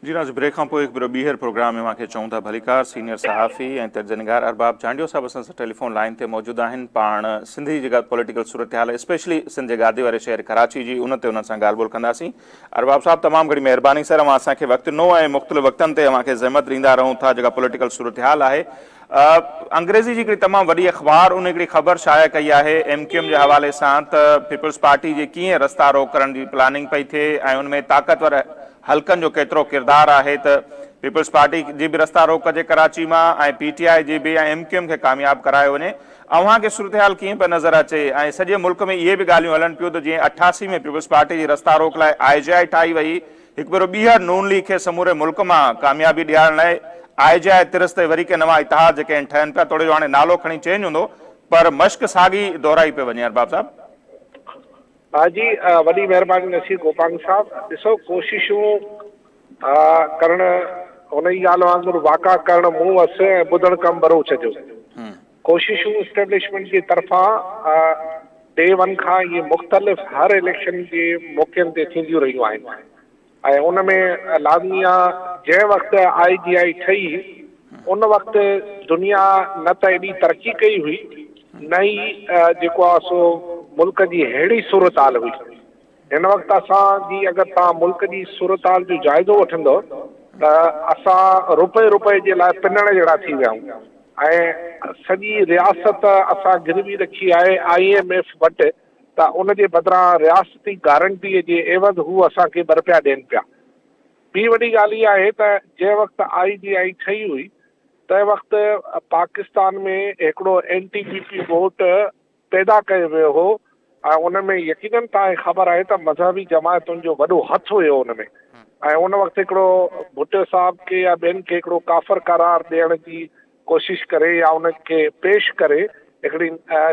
جي ناظرين بريڪ کان پوء هڪ ڀيرو ٻيهر پروگرام ۾ اوهان کي چئون ٿا ڀليڪار سينيئر صحافي ۽ تجزيه نگار ارباب چانڊيو صاحب اسان سان ٽيليفون لائين تي موجود آهن پاڻ سنڌ جي جيڪا پوليٽيڪل صورتحال اسپيشلي سنڌ جي گادي واري شهر ڪراچي جي ان تي انهن سان ڳالهه ٻولهه ڪنداسين ارباب صاحب تمام گهڻي مهرباني سر اوهان اسان کي وقت ڏنو ۽ مختلف وقتن تي اوهان کي زحمت ڏيندا رهون ٿا جيڪا پوليٽيڪل صورتحال آهي انگريزي جي هڪڙي تمام وڏي اخبار ان هڪڙي خبر شايع ڪئي آهي ايم ڪيو ايم جي حوالي سان ته پيپلز پارٽي جي ڪيئن رستا روڪ ڪرڻ جي پلاننگ پئي ٿئي ۽ ان ۾ طاقتور حلقن جو ڪيترو ڪردار آهي ته پيپلز پارٽي جي به رستا روڪ ڪجي ڪراچي مان ۽ پي ٽي آء جي به ۽ ايم ڪيو ايم کي ڪامياب ڪرايو وڃي اوهان کي صورتحال ڪيئن پئي نظر اچي ۽ سڄي ملڪ ۾ اهي به ڳالهيون هلن پيون ته جيئن 88 ۾ پيپلز پارٽي جي رستا روڪ لاء آء جي آء ٺاهي وئي هڪ ڀيرو ٻيهر نون ليگ کي سموري ملڪ مان ڪاميابي ڏيارڻ لاء آء جي آء طرز تي وري ڪي نوان اتحاد جيڪي آهن ٺهن پيا توڙي جو هاڻي نالو کڻي چينج هوندو پر مشق ساڳي دهرائي پئي وڃي ارباب صاحب. ها جي وڏي مهرباني نصير گوپانگ صاحب ڏسو ڪوششون ڪرڻ ان ئي ڳالهه وانگر واڪا ڪرڻ مون وس ۽ ٻڌڻ ڪم ٻروچ جو ڪوششون اسٽيبلشمينٽ جي طرفان ڊي ون کان اهي مختلف هر اليڪشن جي موقعن تي ٿينديون رهيون آهن ۽ ان ۾ لازمي آ جنهن وقت آء جي آء ٺهي ان وقت دنيا نه ته ايڏي ترقي ڪئي هئي نه ئي جيڪو آ سو ملڪ جي ههڙي صورتحال هئي. هن وقت اسان جي اگر توهان ملڪ جي صورتحال جو جائزو وٺندؤ ته اسان روپئي روپئي جي لاء پنڻ جهڙا ٿي ويا آهيون ۽ سڄي رياست اسان گروي رکي آهي I M F وٽ ته ان جي بدران رياستي گارنٽي جي عيوض هو اسان کي ٻه رپيا ڏين پيا. ٻي وڏي ڳالهه اها آهي ته جنهن وقت آء جي آء ٺهي هئي تنهن وقت پاڪستان ۾ هڪڙو اينٽي پي پي ووٽ پيدا ڪيو ويو هو ۽ ان ۾ يقينن توهان کي خبر آهي ته مذهبي جماعتن جو وڏو هٿ هيو ان ۾ ۽ ان وقت هڪڙو ڀٽو صاحب کي يا ٻين کي هڪڙو ڪافر قرار ڏيڻ جي ڪوشش ڪري يا ان کي پيش ڪري هڪڙي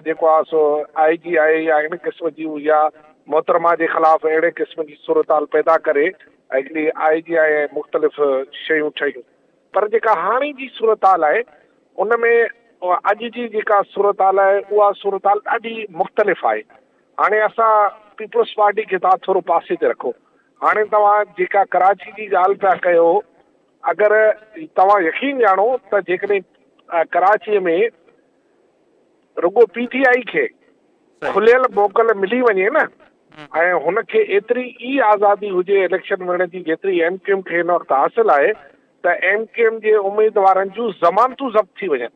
جيڪو آهي سو آء جي آء يا ان قسم جي يا محترمه جي خلاف اهڙي قسم جي صورتحال پيدا ڪري هڪڙي آء جي آء ۽ مختلف شيون ٺهيون پر جيڪا هاڻي جي صورتحال آهي ان ۾ اڄ جي جيڪا صورتحال آهي اها صورتحال ڏاڍي مختلف آهي. هاڻي اسان پيپلز پارٽي کي توهان ٿورو پاسي تي رکو. هاڻي توهان جيڪا ڪراچي جي ڳالهه پيا ڪيو اگر توهان يقين ڄاڻو ته جيڪڏهن ڪراچي ۾ رڳو پي ٽي آء کي کليل موڪل ملي وڃي نه ۽ هن کي ايتري ئي آزادي هجي اليڪشن وڙهڻ جي جيتري ايم ڪيو ايم کي هن وقت حاصل آهي ته ايم ڪيو ايم جي اميدوارن جون ضمانتون ضبط ٿي وڃن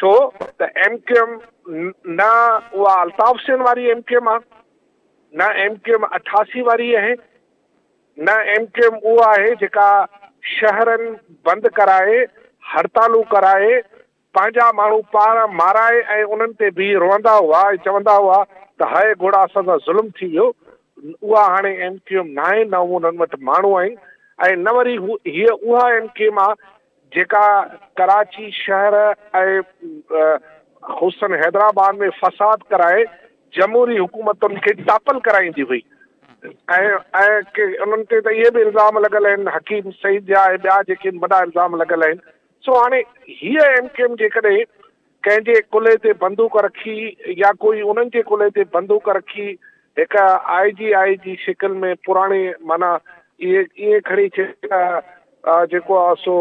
ڇو ته ايم ڪيو ايم نه اها الطاف حسين واري ايم ڪيو ايم آهي نه ايم ڪيو ايم 88 واري آهي نه ايم ڪيو ايم اها آهي جيڪا شهرن بند ڪرائي هڙتالون ڪرائي پنهنجا ماڻهو پاڻ مارائي ۽ انهن تي بيهي روئندا هئا ۽ چوندا هئا ته هاء گهوڙا اسان سان ظلم ٿي ويو. اها هاڻي ايم ڪيو ايم ناهي، نه انهن وٽ ماڻهو آهن ۽ نه وري هيء اها ايم ڪيو ايم آهي جيڪا ڪراچي شهر ۽ خصوصن حيدرآباد ۾ فساد ڪرائي جمهوري حڪومتن کي ٽاپل ڪرائيندي هئي ۽ ۽ انهن تي ته اهي به الزام لڳل آهن حڪيم سعيد جا ۽ ٻيا جيڪي وڏا الزام لڳل آهن سو هاڻي هيء ايم ڪيو ايم جيڪڏهن ڪنهن جي ڪلهي تي بندوق رکي يا ڪوئي انهن جي ڪلهي تي بندوق رکي هڪ آء جي آء جي شڪل ۾ پراڻي معنيٰ اهي ائين کڻي چئي ته جيڪو آ سو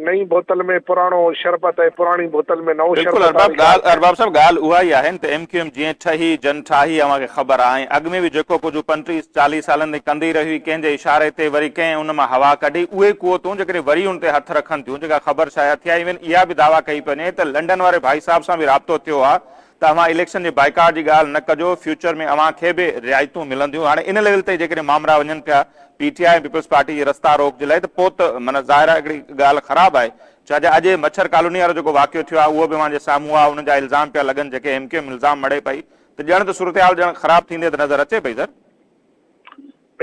نئين بوتل ۾ پراڻو شربت ۽ پراڻي بوتل ۾ نئون بلڪل شربت ارباب واري ڳالهه ڳالهه ارباب صاحب ڳالهه اها ئي آهي نه ته ايم ڪيو ايم جيئن ٺهي جن ٺاهي اوهان کي خبر آهي ۽ اڳ ۾ به جيڪو ڪجهه هو پنٽيهه چاليهه سالن تائين ڪندي رهي هئي ڪنهن جي اشاري تي وري ڪنهن ان مان هوا ڪڍي اهي قوتون جيڪڏهن وري ان تي هٿ رکن ٿيون جيڪا خبر شايع ٿي آهي ايون اها به دعويٰ ڪئي پئي وڃي ته لنڊن واري ڀائي صاحب سان به رابطو ٿيو آهي ته اوهان اليڪشن جي بائيڪاٽ جي ڳالهه نه ڪجو فيوچر ۾ اوهان کي به رعايتون ملنديون هاڻي ان ليول تائين جيڪڏهن مامرا وڃن پيا پي ٽي آء ۽ پيپلز پارٽي جي رستا روڪ جي لاء ته پوء ته معنيٰ ظاهر آهي هڪڙي ڳالهه خراب آهي ڇا جا اڄ مڇر ڪالوني وارو جيڪو واقعو ٿيو آهي اهو به اوهان جي سامهون آهي ان جا الزام پيا لڳن جيڪي ايم ڪيو ايم الزام مڙهي پئي ته ڄڻ ته صورتحال ڄڻ خراب ٿيندي ته نظر اچي پئي سر.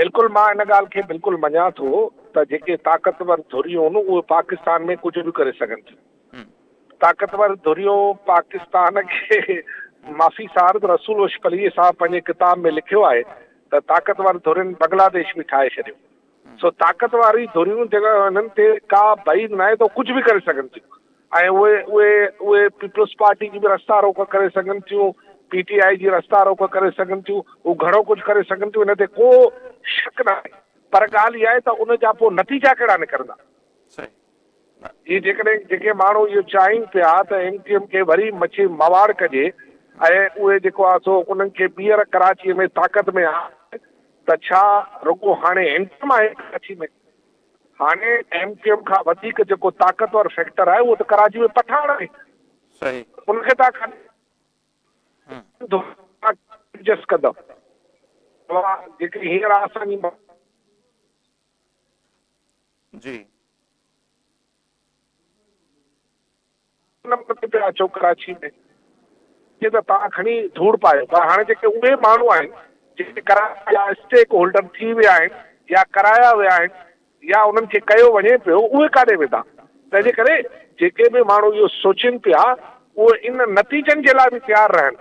بلڪل مان ان ڳالهه کي بلڪل مڃان ٿو ته جيڪي طاقتور ڌريون آهن اهي پاڪستان ۾ ڪجهه به ڪري سگهن ٿيون. طاقتور ڌريون پاڪستان کي معافي سارد رسول بخش پليجي صاحب پنهنجي ڪتاب ۾ لکيو آهي ته طاقتور ڌرين بنگلاديش به ٺاهي ڇڏيو. سو طاقت واري ڌريون جيڪا انهن تي ڪا بعيد ناهي ته ڪجهه به ڪري سگهن ٿيون ۽ اهي اهي اهي پيپلز پارٽي جي به رستا روڪ ڪري سگهن ٿيون پي ٽي آء جي رستا روڪ ڪري سگهن ٿيون هو گهڻو ڪجهه ڪري سگهن ٿيون ان تي ڪو شڪ ناهي پر ڳالهه اها آهي ته ان جا پوء نتيجا ڪهڙا نڪرندا. هي جيڪڏهن جيڪي ماڻهو اهو چاهين پيا ته ايم ڪيو ايم کي وري مڇي مواڙ ڪجي ۽ اهي جيڪو آهي سو انهن کي ٻيهر ڪراچي ۾ طاقت ۾ آڻي ته ڇا رڳو هاڻي ايم ڪيو ايم آهي ڪراچي ۾؟ هاڻي ايم ڪيو ايم کان وڌيڪ جيڪو طاقتور فيڪٽر آهي اهو ته ڪراچي ۾ پٺاڻ آهي. ان کي توهان ڪاڏي ايڊجسٽ ڪندؤ؟ توهان جيڪي هينئر اسان جي. جي. نمبر تي پيا اچو ڪراچي ۾ جي ته توهان کڻي ڌوڙ پايو پر هاڻي جيڪي اهي ماڻهو آهن جيڪي ڪراچي جا اسٽيڪ هولڊر ٿي ويا آهن يا ڪرايا ويا آهن يا انهن کي ڪيو وڃي پيو اهي ڪاڏي ويندا تنهن جي ڪري جيڪي به ماڻهو اهو سوچين پيا اهي ان نتيجن جي لاء به تيار رهن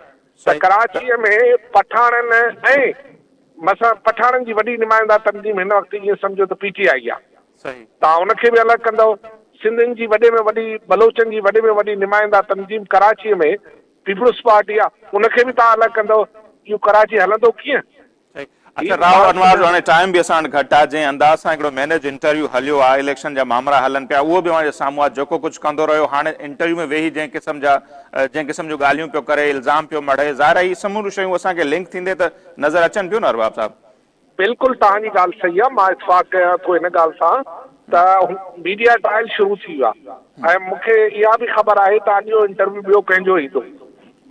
ته ڪراچي ۾ پٺاڻن ۽ مثلا پٺاڻن جي وڏي نمائنده تنظيم هن وقت ائين سمجهو ته پي ٽي آء آ. توهان ان کي به الڳ ڪندؤ. سنڌين جي وڏي ۾ وڏي، بلوچن جي وڏي ۾ وڏي نمائنده تنظيم ڪراچيء ۾ پيپلز پارٽي آ، ان کي به توهان الڳ ڪندؤ. اهو ڪراچي هلندو ڪيئن؟ اڇا رائو انوار جو هاڻي ٽائيم به اسان وٽ گهٽ آ، جنهن انداز سان هڪڙو مينيج انٽرويو هليو آ، اليڪشن جا مامرا هلن پيا، اهو به اوهان جي سامهون آ، جيڪو ڪجهه ڪندو رهيو، هاڻي انٽرويو ۾ ويهي جنهن قسم جا جنهن قسم جون ڳالهيون پيو ڪري، الزام پيو مڙهي، ظاهر آ هي سموريون شيون اسان کي لنڪ ٿيندي ته نظر اچن پيون نه ارباب صاحب. بلڪل توهان جي ڳالهه صحيح آهي مان اتفاق ڪيان ٿو ان ڳالهه سان ته ميڊيا ٽرائل شروع ٿي ويو آهي ۽ مون کي اها به خبر آهي ته اڳيون انٽرويو ٻيو ڪنهن جو ايندو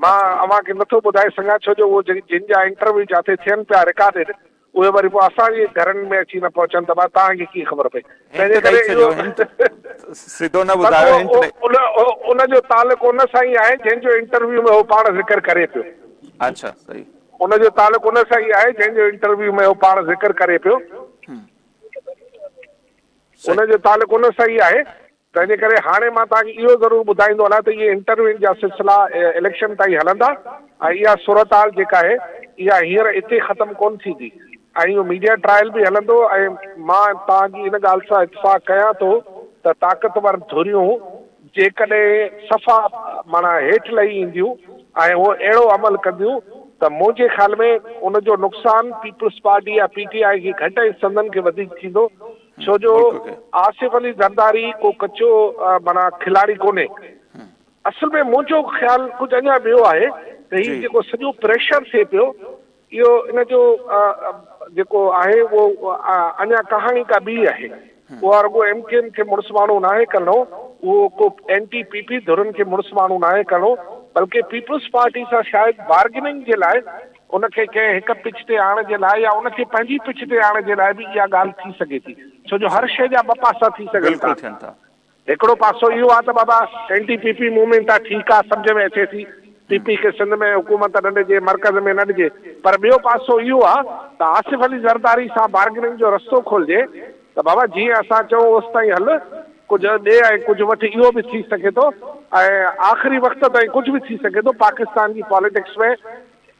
مان اوهان کي نٿو ٻڌائي سگهان ڇو جو اهو جن جا انٽرويو جاٿي ٿين پيا رڪارڊيڊ اهي وري پوء اسان جي گهرن ۾ اچي نه پهچن ته توهان کي ڪيئن خبر پئي تنهن جي ڪري اهو سڌو نه ٻڌايو ان جو تعلق ان سان ئي آهي جنهن جو انٽرويو ۾ هو پاڻ ذڪر ڪري پيو. اڇا صحيح. ان جو تعلق ان سان ئي آهي جنهن جو انٽرويو ۾ هو پاڻ ذڪر ڪري پيو. ان جو تعلق ان سان ئي آهي تنهن جي ڪري هاڻي مان توهان کي اهو ضرور ٻڌائيندو هلان ته اهي انٽرويوئن جا سلسلا اليڪشن تائين هلندا ۽ اها صورتحال جيڪا آهي اها هينئر اتي ختم ڪونه ٿيندي ۽ اهو ميڊيا ٽرائل به هلندو ۽ مان توهان جي ان ڳالهه سان اتفاق ڪيان ٿو ته طاقتور ڌريون جيڪڏهن صفا معنيٰ هيٺ لهي اينديون ۽ هو اهڙو عمل ڪنديون ته منهنجي خيال ۾ ان جو نقصان پيپلز پارٽي يا پي ٽي آء کي گهٽ ۽ سندن کي وڌيڪ ٿيندو ڇو جو آصف علي زرداري ڪو ڪچو معنيٰ کلاڙي ڪونهي. اصل ۾ منهنجو خيال ڪجهه اڃا ٻيو آهي ته هي جيڪو سڄو پريشر ٿئي پيو اهو ان جو جيڪو آهي اهو اڃا ڪهاڻي ڪا ٻي آهي. اها رڳو ايم ڪيو ايم کي مڙس ماڻهو ناهي ڪرڻو، اهو ڪو اينٽي پي پي ڌرين کي مڙس ماڻهو ناهي ڪرڻو بلڪه پيپلز پارٽي سان شايد بارگيننگ جي لاء ان کي ڪنهن هڪ پچ تي آڻڻ جي لاء يا ان کي پنهنجي پچ تي آڻڻ جي لاء به اها ڳالهه ٿي سگهي ٿي ڇو جو هر شيء جا ٻه پاسا ٿي سگهن ٿا. هڪڙو پاسو اهو آ ته بابا اينٽي پي پي موومينٽ آ ٺيڪ آ سمجهه ۾ اچي ٿي پي پي کي سنڌ ۾ حڪومت نه ڏجي مرڪز ۾ نه ڏجي پر ٻيو پاسو اهو آ ته آصف علي زرداري سان بارگننگ جو رستو کولجي ته بابا جيئن اسان چئون اوستائين هل ڪجهه ڏي ۽ ڪجهه وٺ اهو به ٿي سگهي ٿو ۽ آخري وقت تائين ڪجهه به ٿي سگهي ٿو پاڪستان جي پاليٽڪس ۾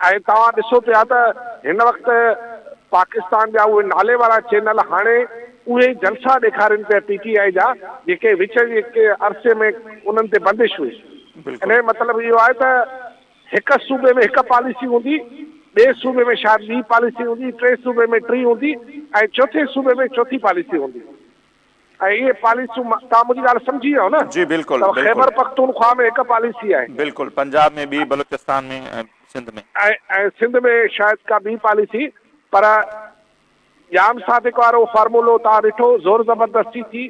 ۽ توهان ڏسو پيا ته هن وقت پاڪستان جا اهي نالي وارا چينل هاڻي اهي جلسا ڏيکارين پيا پي ٽي آء جا جيڪي وچ جي عرصي ۾ انهن تي بندش هئي. ان جو مطلب اهو آهي ته هڪ صوبي ۾ هڪ پاليسي هوندي، ٻئي صوبي ۾ شايد ٻي پاليسي هوندي، ٽئين صوبي ۾ ٽين هوندي ۽ چوٿين صوبي ۾ چوٿين پاليسي هوندي. ۽ اهي پاليسيون توهان منهنجي ڳالهه سمجهي ويا نه؟ جي بلڪل ته بلڪل. خيبر پختونخوا ۾ هڪ پاليسي آهي. بلڪل پنجاب ۾ ٻي بلوچستان ۾ ۽ سنڌ ۾. ۽ سنڌ ۾ شايد ڪا ٻي پاليسي پر ڄام صادق وارو فارمولو توهان ڏٺو زور زبردستي ٿي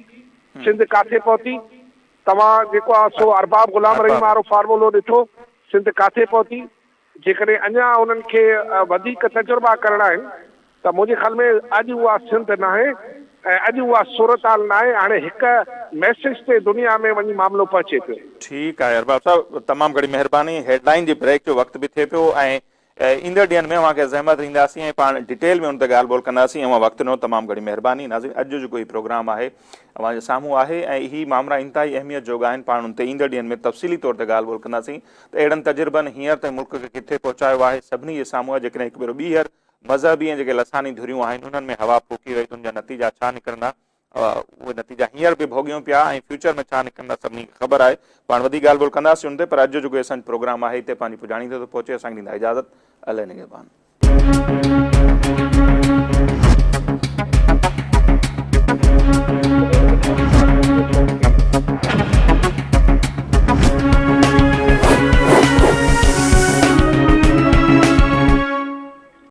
سنڌ ڪاٿي پهتي توهان جيڪو آهي سو ارباب غلام رحيم وارو فارمولو ڏٺو سنڌ ڪاٿي پهتي جيڪڏهن اڃا انهن کي وڌيڪ تجربا ڪرڻا آهن ته منهنجي خيال ۾ اڄ اها سنڌ ناهي ۽ اڄ اها صورتحال ناهي، هاڻي هڪ ميسيج تي دنيا ۾ وڃي معاملو پهچي پيو. ٺيڪ آهي ارباب صاحب تمام گهڻي مهرباني هيڊ لائين جي بريڪ جو وقت به ٿئي پيو ۽ ايندڙ ڏينهن ۾ اوهان کي زحمت ڏينداسين ۽ پاڻ ڊيٽيل ۾ ان تي ڳالهه ٻولهه ڪنداسين اوهان وقت ڏنو تمام گهڻي مهرباني ناظرين اڄ جو جيڪو هي پروگرام آهي اوهان جي سامهون آهي ۽ هي مامرا انتهائي اهميت جوڳا آهن پاڻ ان تي ايندڙ ڏينهن ۾ تفصيلي طور تي ڳالهه ٻولهه ڪنداسين ته اهڙن تجربن هينئر تائين ملڪ کي ڪٿي پهچايو آهي، سڀني جي سامهون آهي، جيڪڏهن هڪ ڀيرو ٻيهر مذهبي ۽ جيڪي لساني ڌريون آهن انهن ۾ هوا ڦوڪي وئي ته ان جا نتيجا ڇا نڪرندا، اهي نتيجا هينئر به ڀوڳيون پيا ۽ فيوچر ۾ ڇا نڪرندا سڀني کي خبر آهي، پاڻ وڌيڪ ڳالهه ٻولهه ڪنداسين ان تي پر اڄ جو جيڪو اسان جو پروگرام آهي هتي پنهنجي پڄاڻي تي ٿو پهچي، اسان کي ڏيندا اجازت، الله نگهبان.